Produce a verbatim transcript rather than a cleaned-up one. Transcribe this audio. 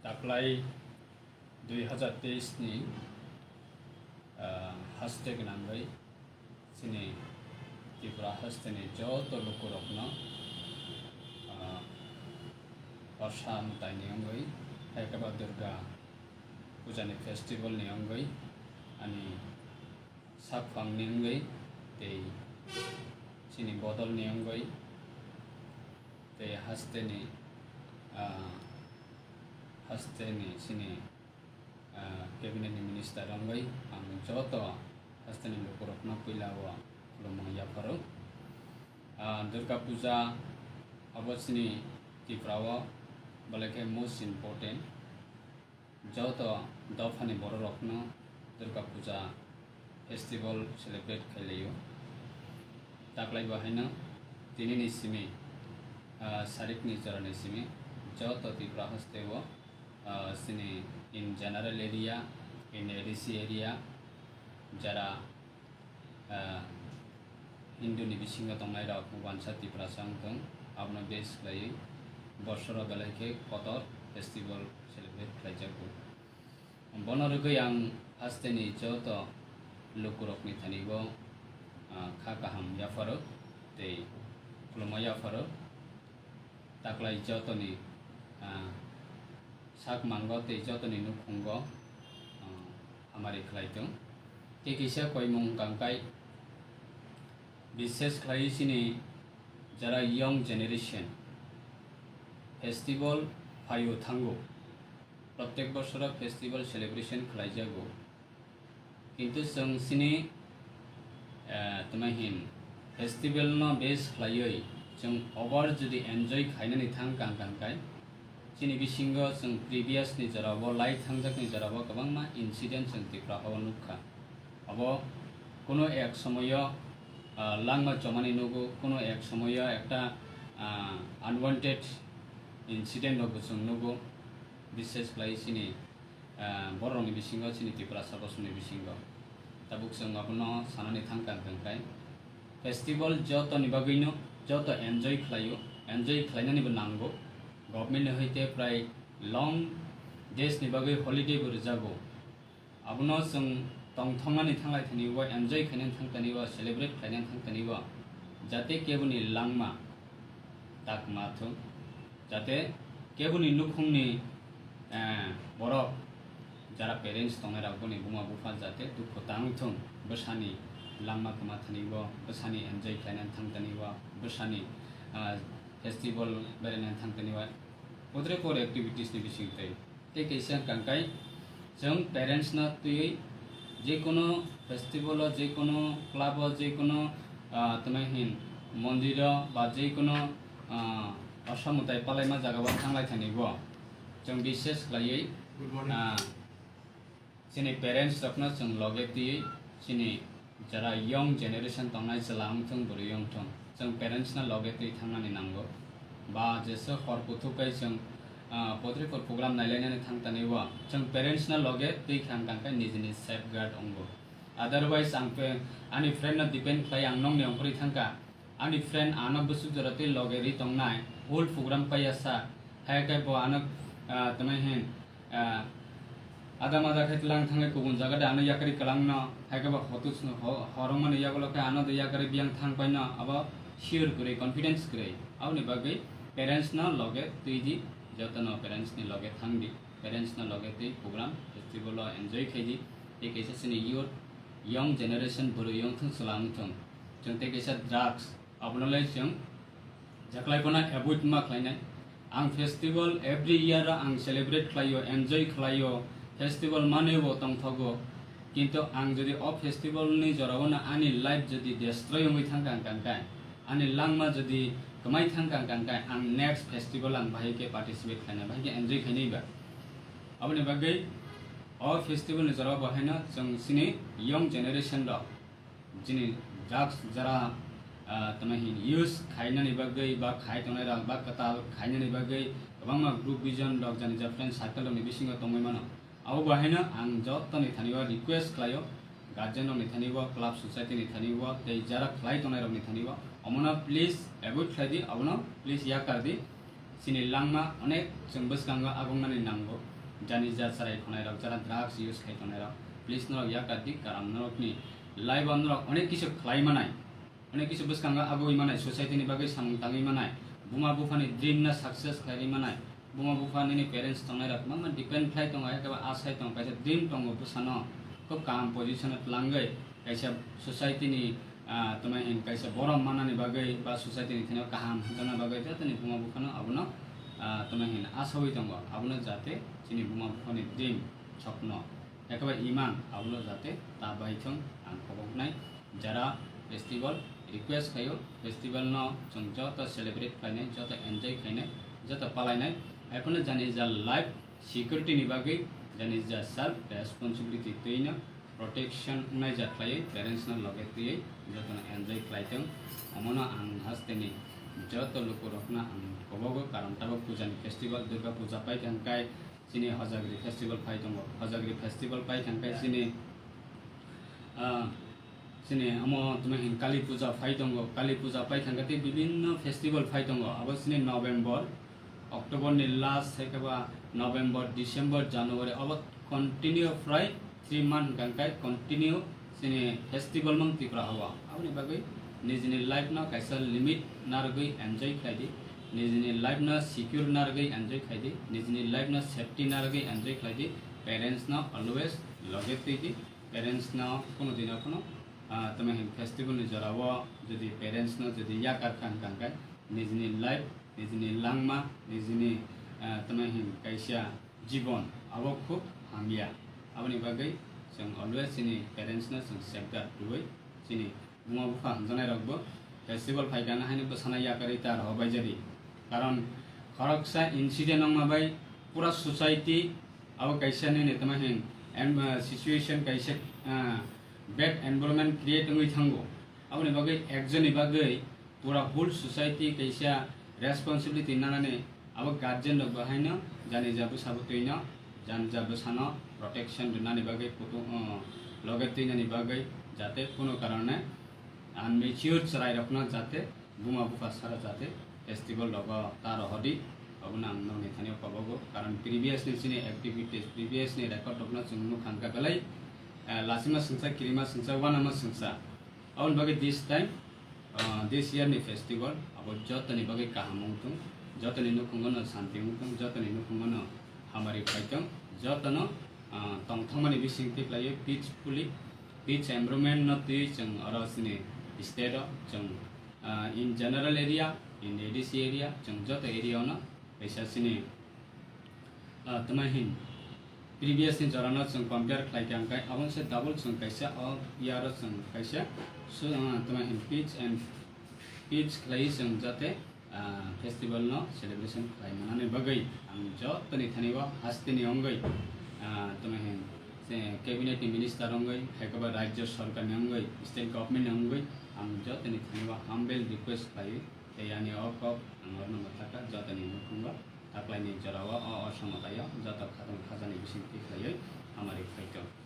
Taklai dui hazar teis ni, ah, haste gwnangwi chini Tripura hasteni joto lukurokno, ah, Orsa mwtaini wngwi, hai khe ba Durga Puja ni festival ni wngwi ani sakphang ni wngwi tei chini bodol ni wngwi tei hasteni, ah, hasteni chini, ah, cabinet ni minister wngwi ang joto hasteni lukurokno puila o khulumung yapharo. Ah, Durga Puja abo chini Tripura o belai khe most important. Joto dophani bororokno Durga Puja festival celebrate khailaiyo. Taklai bo haino tinini simi, ah, sarikni jorani simi joto Tripura hasteo, ah, chini in general area, in A D C area, jara ah, Hindu ni bisingo tongnai rok wansa Tiprasa wngthung, abono base khlaiwi borsoro belai khe kotor festival celebrate khlaijago. Bono rwgwi ang hasteni joto lukurokni thani bo, ah, kha kaham yapharo tei khulumma yapharo. Taklai jotoni, ah, sak mango tei jotoni nukhungo, ah, hamari khlai tong. Tei kisa koimung kangkai, bishes khlai chini jara young generation festival phaio thango, prottek bosoro festival celebration khlai jago. Kintu chwng chini, eh, tma hin festival no base khlaiwi chwng over jodi enjoy khainani thang kang kang kai, chini bisingo chwng previous ni jora o, lai thangjak ni jora o kwbangma incident chwng Tripura o nukha. Abo kuno ek somoyo, ah, langma chomani nugo, kuno ek somoyo ekta, ah, unwanted incident rokbo chwng nugo, bishes khlai chini ah, bororokni bisingo, chini Tiprasa bosongni bisingo. Tabuk chwng abono sanani thang kang kang kai. Festival jotoni bagwino, joto enjoy khlaio, enjoy khlainanibo nango. Government ni hoite prai long days ni bagwi holiday bo rwjago. Abono chwng tongthoknani thanglai thani o, enjoy khainani thang thani o, celebrate khlainani thang thani o, jate keboni langma tak ma thung. Jate keboni nukhungni, eh, borok jara parents tongnai rok boni buma bupha jate dukhu tang thung, bwsani langma kwma thani o, bwsani enjoy khlainani thang thani o, bwsani, ah, festival berainani thang thani o, podre por activities ni bising twi. Tei kaisa kangkai, chwng parents no twiwi jekono festival o, jekono club o, jekono, ah, tongmai hin mondir o ba jekono, ah, osa mwtai palaima jaga o thanglai thani bo chwng bishes khlaiwi, ah, chini parents rokno chwng loge twiwi chini jara young generation tongnai chwla wngthung, bwrwi wngthung, chwng parents no loge twi thangnani nango. Ba jesa hor kuthuk kai chwng, ah, podre por program nailainani thang tani o, chwng parents no loge twi khang kang khe nijini safeguard wngo. Otherwise ang pe-, ani friend no depend khlai ang nongni ongkhorwi thangkha. Ani friend ano bwswk jora tei loge ri tongnai, whole program paiya sa, hai khe bo ano, ah, tongmai hin, ah, ada mada khe tlang thangwi kubun jaga de ano yakari kwlangno, hai khe bo hotus-, ho-, horongmani yagulo khe ano de yakari biyang thang paino, abo sure kwrwi, confidence kwrwi. Aboni bagwi parents no loge twi di, jotono parents ni loge thang di, parents no loge twi program festival o enjoy khai di, tei kaisa chini youth, young generation bwrwi wngthung, chwla wngthung, chwng tei kaisa drugs, abono le chwng jeklai phano avoid ma khlainai. Ang festival every year o ang celebrate khlaio, enjoy khlaio, festival manwi bo tongthogo. Kintu ang jodi o festival ni jora o no ani life jodi destroy wngwi thang kha, ang kang khe, ani langma jodi kwmai thang kha, ang kang khe, ang next festival ang bahai khe participate khlainai, bahai khe enjoy khainai ba. Aboni bagwi o festival ni jora o bo haino chwng chini young generation rok chini drugs jara, ah, tamo hin use khainani bagwi ba khai tongnai rok ba kwtal khainani bagwi kwbangma group vision rok jani ja friend circle rokni bisingo tongwi mano. Abo bo haino ang jottoni thani o request khlaio, guardian rokni thani o, club society ni thani o, tei jara khlai tongnai rokni thani o, omono please avoid khlai di, abono please yakar di. Chini langma onek chwng bwskango agongnani nango. Jani ja chwrai khonai rok, jara drugs use khai tongnai rok, please norok yakar di, karon norokni life o norok onek kisu khlai manai, onek kisu bwskango agoi manai, society ni bagwi samung tangwi manai, buma buphani dream no success khlaiwi manai, buma bupha nini parents tongnai rok kwbangma depend khlai tongo, ekeba asai tongo, kaisa dream tongo bwsano, khub kaham position o twlangwi kaisa society ni ah, tamo hin kaisa borom manani bagwi ba society ni thani kaham hwnjakna bagwi jotoni buma buphano abono, ah, tamo hin asawi tongo, abono jate chini buma buphani dream, sopno, ekeba iman abono jate ta bai thung ang koboknai. Jara festival request khaio, festival no chwng joto celebrate khlainai, joto enjoy khlainai, joto palainai, haiphano jani ja life security ni bagwi jani ja self responsibility twino protection wngnai ja khlaiwi parents no loge twiwi jotono enjoy khlai thung. Omono ang hasteni joto lukurokno ang kobogo, karon tabuk puja ni festival, Durga puja pai thang kai chini Hojagri festival pai tongo, Hojagri festival pai thang kai chini, ah, chini omo tamo hin Kali puja pai tongo, Kali puja pai thang kai tei bibinno festival pai tongo, abo chini November, October ni last, hai khe ba November, December, January, abo continue prai three month hwnkha khe continue chini festival mang Tripura hao. Aboni bagwi nijini life no kaisa limit narwgwi enjoy khlai di, nijini life no secure narwgwi enjoy khlai di, nijini life no safety narwgwi enjoy khlai di, parents no always loge twi di, parents no kono dino kono, ah, tamo hin festival ni jora o jodi parents no jodi yakar kha hwnkha khe nijini life, nijini langma, nijini, ah, tamo hin kaisa jibon, abo khub hamya. Aboni bagwi chwng always chini parents no chwng safeguard rwui, chini buma bupha hamjaknai rokbo festival phaikha na haino bwsana yakarwi ta rohor bai jadi. Karon khoroksa incident wngma bai pura society abo kaisa nini tamo hin em, ah, situation kaisa, ah, bad environment create wngwi thango. Aboni bagwi ekjonni bagwi pura whole society kaisa responsibility nanani, abo guardian rok bo haino jani ja bwsa bwtwi no, jani ja bwsa no protection rwnani bagwi kutung, uh, loge twinani bagwi, jate kono karone unmature chwrai rok no jate buma bupha sara jate festival rogo ta rohor di. Abono ang nokni thani o kobogo, karon previous ni chini activities, previous ni record rok no chwng nukha hwnkha belai, uh, lachima swngsa, kirima swngsa, uanama swngsa. Aboni bagwi this time, ah, this year ni festival abo jotoni bagwi kaham wngthung, jotoni nukhungo no santi wngthung, jotoni nukhungo no hamari phaithung, jotono, ah, tongthokmani bising twi khlaiwi peacefully, peace environment no twi chwng oro chini state o chwng, ah, in general area, in A D C area, chwng joto area o no kaisa chini, ah, tamo hin previous ni jora no chwng compare khlai kha hwnkhe, aboni se double chwng kaisa o year o chwng kaisa su-, ah, tamo hin pitch and pitch khlai chwng jate, ah, festival no celebration khlai manani bagwi ang jotoni thani o hasteni wngwi, ah, tamo hin se cabinet ni minister wngwi, hai khe ba rajya sarkar ni wngwi, state government ni wngwi ang jotoni thani o humble request khlai. Tei ani o kok ang orno mwthaka jotoni nukhungo, taklaini jorao o osomotaio joto khatong khajani bisingtwi khlaiwi hamari phaitong.